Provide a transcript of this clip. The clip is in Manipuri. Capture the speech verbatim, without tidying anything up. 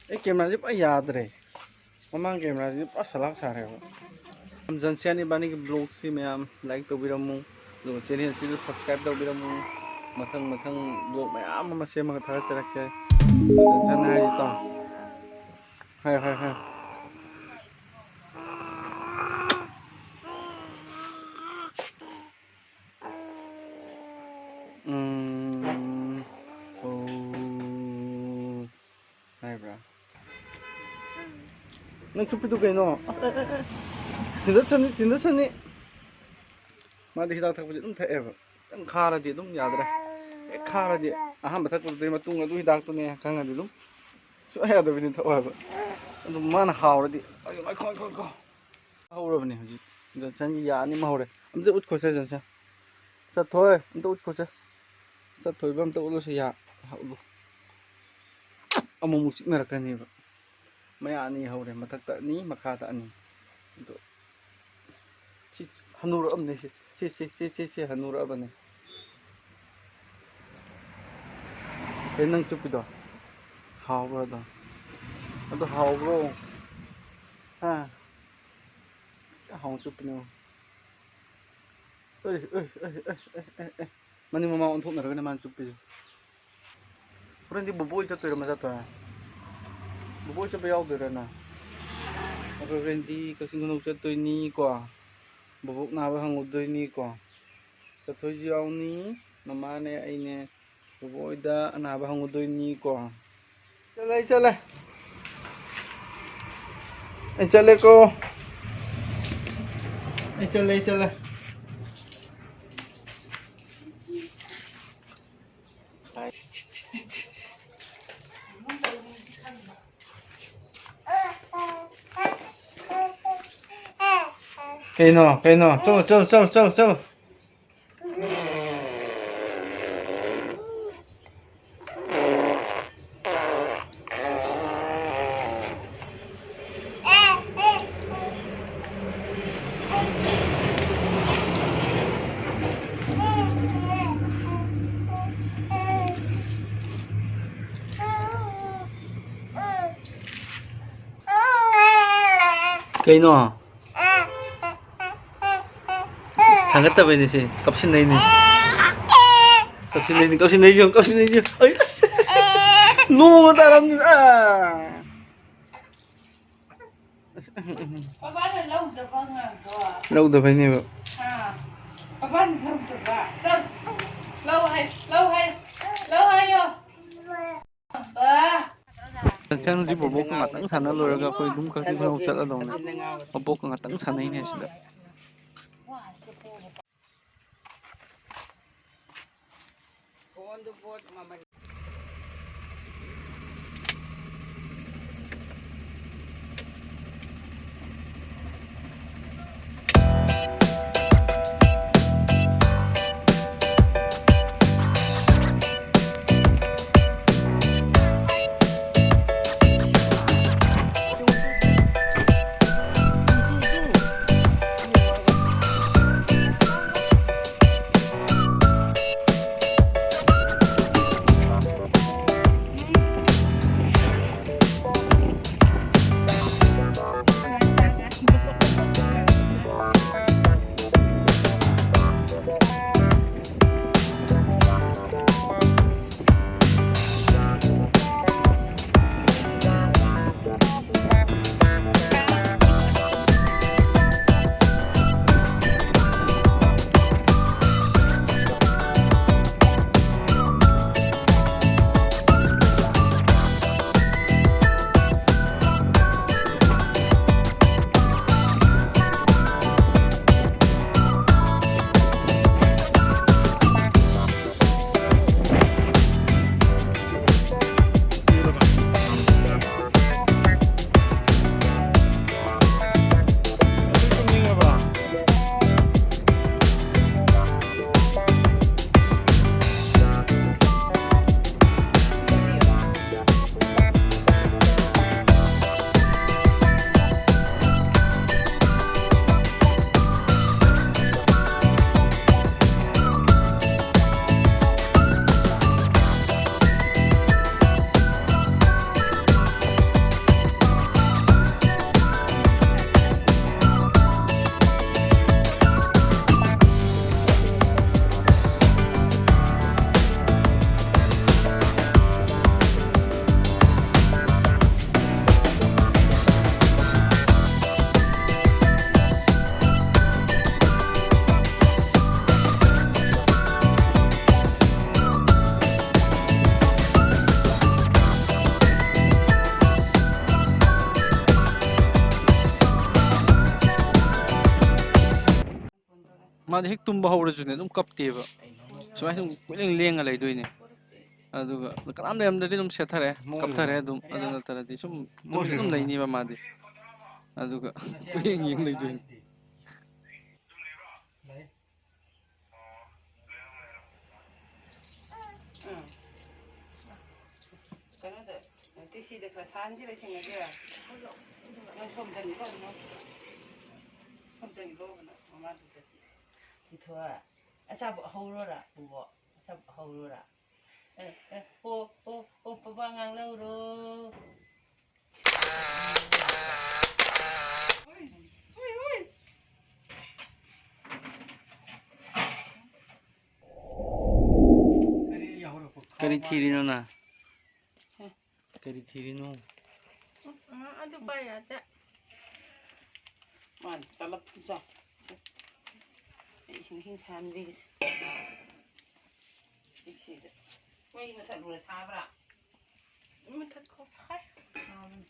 ꯑꯩ ꯀꯦꯃꯦꯔꯥꯁꯦ ꯄꯨꯔꯥ ꯌꯥꯗ꯭ꯔꯦ꯫ ꯃꯃꯥꯡ ꯀꯦꯃꯦꯔꯥꯁꯤꯗꯤ ꯄꯨꯔꯥ ꯁꯂꯥꯛ ꯁꯥꯔꯦꯕ꯫ ꯖꯟꯁꯤꯌꯥꯟ ꯏꯕꯥꯅꯤꯒꯤ ꯕ꯭ꯂꯣꯒꯁꯤ ꯃꯌꯥꯝ ꯂꯥꯏꯛ ꯇꯧꯕꯤꯔꯝꯃꯨ, ꯑꯗꯨꯒ ꯆꯦꯅꯦꯜꯁꯤꯁꯨ ꯁꯕꯁꯀ꯭ꯔꯥꯏꯕ ꯇꯧꯕꯤꯔꯝꯃꯨ꯫ ꯃꯊꯪ ꯃꯊꯪ ꯕ꯭ꯂꯣꯒ ꯃꯌꯥꯝ ꯑꯃ ꯁꯦꯝꯃꯒ ꯊꯥꯒꯠꯆꯔꯛꯀꯦ꯫ ꯖꯟꯁꯤꯌꯥꯟ ꯍꯥꯏꯔꯤꯁꯤ ꯇꯥꯎ꯫ ꯍꯥꯏ, ꯍꯥꯏ, ꯍꯥꯏ꯫ ꯎꯝ, ꯑꯣ꯫ ꯍꯥꯏꯕ꯭ꯔꯥ? ꯅꯪ ꯆꯨꯞꯄꯤꯗꯨ ꯀꯩꯅꯣ? ꯑꯦ, ꯑꯦ, ꯑꯦ꯫ ꯊꯤꯟꯗꯠꯁꯅꯤ, ꯊꯤꯟꯗꯠꯁꯅꯤ꯫ ꯃꯥꯗꯤ ꯍꯤꯗꯥꯛ ꯊꯛꯄꯁꯦ ꯑꯗꯨꯝ ꯊꯛꯑꯦꯕ꯫ ꯈꯤꯇꯪ ꯈꯥꯔꯗꯤ ꯑꯗꯨꯝ ꯌꯥꯗ꯭ꯔꯦ꯫ ꯍꯦꯛ ꯈꯥꯔꯗꯤ ꯑꯍꯥꯟꯕ ꯊꯛꯄꯗꯨꯗꯩ ꯃꯇꯨꯡ ꯑꯗꯨ ꯍꯤꯗꯥꯛꯇꯨꯅꯦ ꯈꯪꯉꯗꯤ ꯑꯗꯨꯝ ꯁꯨꯡꯌꯥ ꯌꯥꯗꯕꯤꯅꯦ ꯊꯛꯑꯣ ꯍꯥꯏꯕ꯫ ꯑꯗꯨ ꯃꯥꯅ ꯍꯥꯎꯔꯗꯤ, ꯑꯌꯣ, ꯉꯥꯏꯈꯣ, ꯉꯥꯏꯈꯣ, ꯉꯥꯏꯈꯣ꯫ ꯍꯧꯔꯕꯅꯦ ꯍꯧꯖꯤꯛ꯫ ꯖꯣꯟꯁꯟꯒꯤ ꯌꯥ ꯑꯅꯤꯃꯛ ꯍꯧꯔꯦ꯫ ꯑꯝꯇ ꯎꯠꯈꯣꯁꯦ, ꯖꯣꯟꯁꯟ꯫ ꯆꯠꯊꯣꯏ, ꯑꯝꯇ ꯎꯠꯈꯣꯁꯦ꯫ ꯆꯠꯊꯣꯏꯕ ꯑꯝꯇ ꯎꯠꯂꯨꯁꯦ, ꯌꯥ꯫ ꯎꯠꯂꯨ꯫ ꯑꯃꯨꯛ ꯑꯃꯨꯛ ꯆꯤꯛꯅꯔꯛꯀꯅꯦꯕ꯫ ꯃꯌꯥ ꯑꯅꯤ ꯍꯧꯔꯦ, ꯃꯊꯛꯇ ꯑꯅꯤ, ꯃꯈꯥꯗ ꯑꯅꯤ꯫ ꯑꯗꯣ ꯁꯤ ꯍꯅꯨꯔꯛꯑꯕꯅꯦ ꯁꯤ꯫ ꯁꯤ, ꯁꯤ, ꯁꯤ, ꯁꯤ, ꯁꯤ ꯍꯅꯨꯔꯛꯑꯕꯅꯦ꯫ ꯑꯦ, ꯅꯪ ꯆꯨꯞꯄꯤꯗꯣ ꯍꯥꯎꯕ꯭ꯔꯣ ꯑꯗꯣ? ꯑꯗꯣ ꯍꯥꯎꯕ꯭ꯔꯣ? ꯍꯥ? ꯀꯌꯥ ꯍꯥꯎꯅ ꯆꯨꯞꯄꯤꯅꯣ? ꯑꯦ, ꯑꯦ, ꯑꯦ꯫ ꯃꯅꯤꯡ ꯃꯃꯥꯡ ꯑꯣꯟꯊꯣꯛꯅꯔꯒꯅꯦ ꯃꯥꯅ ꯆꯨꯞꯄꯤꯁꯦ꯫ ꯍꯣꯔꯦꯟꯗꯤ ꯕꯣꯕꯣꯏ ꯆꯠꯇꯣꯏꯔꯣ, ꯃꯆꯥ ꯇꯣꯏ? ꯕꯣꯕꯣꯏ ꯆꯠꯄ ꯌꯥꯎꯗꯣꯏꯔꯥ ꯅꯪ? ꯑꯗꯣ ꯍꯣꯔꯦꯟꯗꯤ ꯀꯛꯆꯤꯡ ꯈꯨꯅꯧ ꯆꯠꯇꯣꯏꯅꯤꯀꯣ꯫ ꯕꯣꯕꯣꯛ ꯅꯥꯕ ꯍꯪꯉꯨꯗꯣꯏꯅꯤꯀꯣ꯫ ꯆꯠꯊꯣꯏꯁꯨ ꯌꯥꯎꯅꯤ, ꯃꯃꯥꯅꯦ, ꯑꯩꯅꯦ꯫ ꯕꯣꯕꯣꯛ ꯍꯣꯏꯗ ꯑꯅꯥꯕ ꯍꯪꯉꯨꯗꯣꯏꯅꯤꯀꯣ꯫ ꯆꯠꯂꯦ, ꯑꯩ ꯆꯠꯂꯦ꯫ ꯑꯩ ꯆꯠꯂꯦꯀꯣ꯫ ꯑꯩ ꯆꯠꯂꯦ, ꯑꯩ ꯆꯠꯂꯦ꯫ ꯀꯩꯅꯣ, ꯀꯩꯅꯣ? ꯆꯠꯂꯣ, ꯆꯠꯂꯣ, ꯆꯠꯂꯣ, ꯆꯠꯂꯣ, ꯆꯠꯂꯣ꯫ ꯀꯩꯅꯣ? ꯊꯥꯡꯒꯠꯇꯕꯩꯅꯦ ꯁꯤ꯫ ꯀꯞꯁꯤꯟꯅꯩꯅꯦ꯫ ꯀꯞꯁꯤꯟꯅꯩꯅꯤ, ꯀꯞꯁꯤꯟꯅꯩꯁꯤ ꯌꯦꯡꯉꯨ, ꯀꯞꯁꯤꯟꯅꯩꯁꯤ ꯌꯦꯡꯉꯨ꯫ ꯑꯩ ꯑꯁ! ꯅꯣꯡꯒ ꯇꯥꯔꯝꯅꯤ꯫ ꯑꯥ! ꯄꯥꯄꯥꯅ ꯂꯧꯗꯕ ꯑꯉꯥꯡꯗꯣ꯫ ꯂꯧꯗꯕꯩꯅꯦꯕ꯫ ꯑꯥ꯫ ꯄꯥꯄꯥꯅ ꯂꯧꯗꯕ꯫ ꯆꯠ꯫ ꯂꯧ ꯍꯥꯏ-, ꯂꯧ ꯍꯥꯏ-, ꯂꯧ ꯍꯥꯏꯌꯣ꯫ ꯆꯟꯁꯟꯁꯤ ꯕꯣꯕꯣꯛꯀ ꯉꯥꯛꯇꯪ ꯁꯥꯟꯅ ꯂꯣꯏꯔꯒ ꯑꯩꯈꯣꯏ ꯑꯗꯨꯝ ꯀꯛꯆꯤꯡ ꯈꯨꯅꯧ ꯆꯠꯂꯗꯧꯅꯦ꯫ ꯕꯣꯕꯣꯛꯀ ꯉꯥꯛꯇꯪ ꯁꯥꯟꯅꯩꯅꯦ ꯁꯤꯗ꯫ ꯃꯥꯗꯤ ꯍꯦꯛ ꯇꯨꯝꯕ ꯍꯧꯔꯁꯨꯅꯦ ꯑꯗꯨꯝ ꯀꯞꯇꯦꯕ꯫ ꯁꯨꯃꯥꯏꯅ ꯁꯨꯝ ꯀꯣꯏꯂꯦꯡ ꯂꯦꯡꯉ ꯂꯩꯗꯣꯏꯅꯦ꯫ ꯑꯗꯨꯒ ꯀꯅꯥꯝ ꯂꯩꯔꯝꯗ꯭ꯔꯗꯤ ꯑꯗꯨꯝ ꯁꯦꯠꯊꯔꯦ, ꯀꯞꯊꯔꯦ ꯑꯗꯨꯝ꯫ ꯑꯗꯨ ꯅꯠꯇ꯭ꯔꯗꯤ ꯁꯨꯝ ꯇꯨꯃꯤꯟ ꯑꯗꯨꯝ ꯂꯩꯅꯤꯕ ꯃꯥꯗꯤ꯫ ꯑꯗꯨꯒ ꯀꯣꯏꯌꯦꯡ ꯌꯦꯡ ꯂꯩꯗꯣꯏꯅꯤ꯫ ꯎꯝ꯫ ꯀꯩꯅꯣꯗ, ꯇꯤ ꯁꯤꯗ ꯈꯔ ꯁꯥꯍꯟꯁꯤꯔ ꯁꯤꯡꯉꯁꯤꯔ? ꯅꯪ ꯁꯣꯝ ꯆꯪꯈꯤꯗꯣ ꯑꯗꯨꯝ ꯁꯣꯝ ꯆꯪꯈꯤꯗꯣ ꯃꯃꯥꯗꯨ ꯆꯠꯈꯤ꯫ ꯊꯣꯏ, ꯑꯆꯥꯄꯣꯠ ꯍꯧꯔꯣꯔꯥ, ꯄꯨꯕꯣꯛ? ꯑꯆꯥꯄꯣꯠ ꯍꯧꯔꯣꯔꯥ? ꯑꯦ, ꯑꯦ, ꯍꯣ, ꯍꯣ, ꯍꯣ, ꯄꯨꯕꯣꯛ ꯉꯥꯡ ꯂꯧꯔꯣ꯫ ꯀꯔꯤ ꯊꯤꯔꯤꯅꯣ ꯅꯪ? ꯀꯔꯤ ꯊꯤꯔꯤꯅꯣ? ꯎꯝ, ꯑꯗꯨ ꯄꯥꯏ ꯌꯥꯗꯦ꯫ ꯃꯥꯅ ꯇꯂꯞ ꯄꯨꯖꯥ꯫ ꯑꯩ ꯏꯁꯤꯡ ꯏꯁꯤꯡ ꯁꯥꯍꯟꯕꯤꯒꯦꯁꯦ꯫ ꯁꯤꯗ꯫ ꯃꯩ ꯃꯨꯊꯠꯂꯨꯔ ꯁꯥꯕ꯭ꯔꯥ? ꯃꯨꯊꯠꯈꯣ, ꯁꯥꯏ꯫ ꯁꯥꯕꯅꯤ꯫